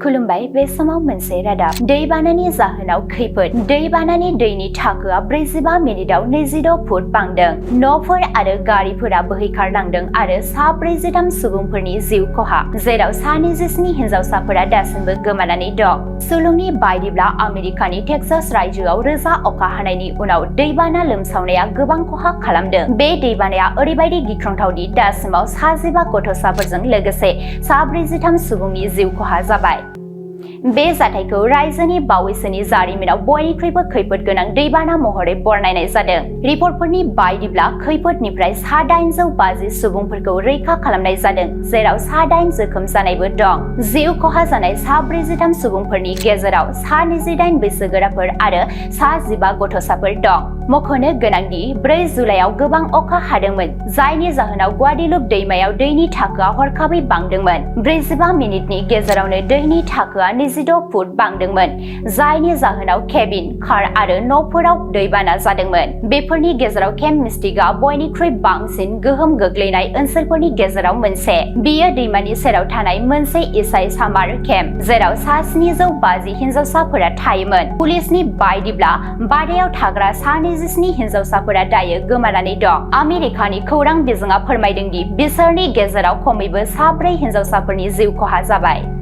खुलुमबाय बे समाव मोनसे रादाब दैबानानि जाहोनाव खैफोद दैबानानि दैनि थाखोआ 45 मिनिटाव 22 फुट बांदों न'फोर आरो गारिफोरा बोहैखारलांदों आरो सा 43 सुबुंफोरनि जिउ खहा जेराव सा 27 हिनजावसाफोरा दासिमबो गोमानानै दं सुलुंनि बायदिब्ला आमेरिकानि टेक्सास रायजोआव रोजा अखा हानायनि उनाव दैबाना लोमसावनाया गोबां खहा खालामदों बे दैबानाया ओरैबायदि गिख्रंथावदि दासिमाव 15 गथ'साफोरजों लोगोसे सा 43 सुबुंनि जिउ खहा जाबाय बे जाथायखौ रायजोनि बावैसोनि जारिमिनाव बयनिख्रुइबो खैफोद गोनां दैबाना महरै बरनायनाय जादों रिपर्टफोरनि बायदिब्ला खैफोदनिफ्राय सा 850 सुबुंफोरखौ रैखा खालामनाय जादों जेराव सा 8 जोखोम जानायबो दं जिउ खहा जानाय सा 43 सुबुंफोरनि गेजेराव सा 28 बैसोगोराफोर आरो सा 15 गथ'साफोर दं मख'नो गोनांदि 4 जुलाइआव गोबां अखा हादोंमोन जायनि जाहोनाव ग्वाडेलुप दैमायाव दैनि थाखोआ हरखाबै बांदोंमोन 45 मिनिटनि गेजेरावनो दैनि थाखोआ 26 फुट बांदोंमोन जायनि जाहोनाव केबिन कार आरो न'फोराव दैबाना जादोंमोन बेफोरनि गेजेराव केम्प मिस्टिकआ बयनिख्रुइ बांसिन गोहोम गोग्लैनाय ओनसोलफोरनि गेजेराव मोनसे बेयो दैमानि सेराव थानाय मोनसे इसाई सामार केम्प जेराव सा 750 हिनजावसाफोरा थायोमोन पुलिसनि बायदिब्ला बादायाव थाग्रा सा 27 हिनजावसाफोरा दायो गोमानानै दं आमेरिकानि खौरां बिजोङा फोरमायदों दि बिसोरनि गेजेराव खमैबो सा 4 हिनजावसाफोरनि जिउ खहा जाबाय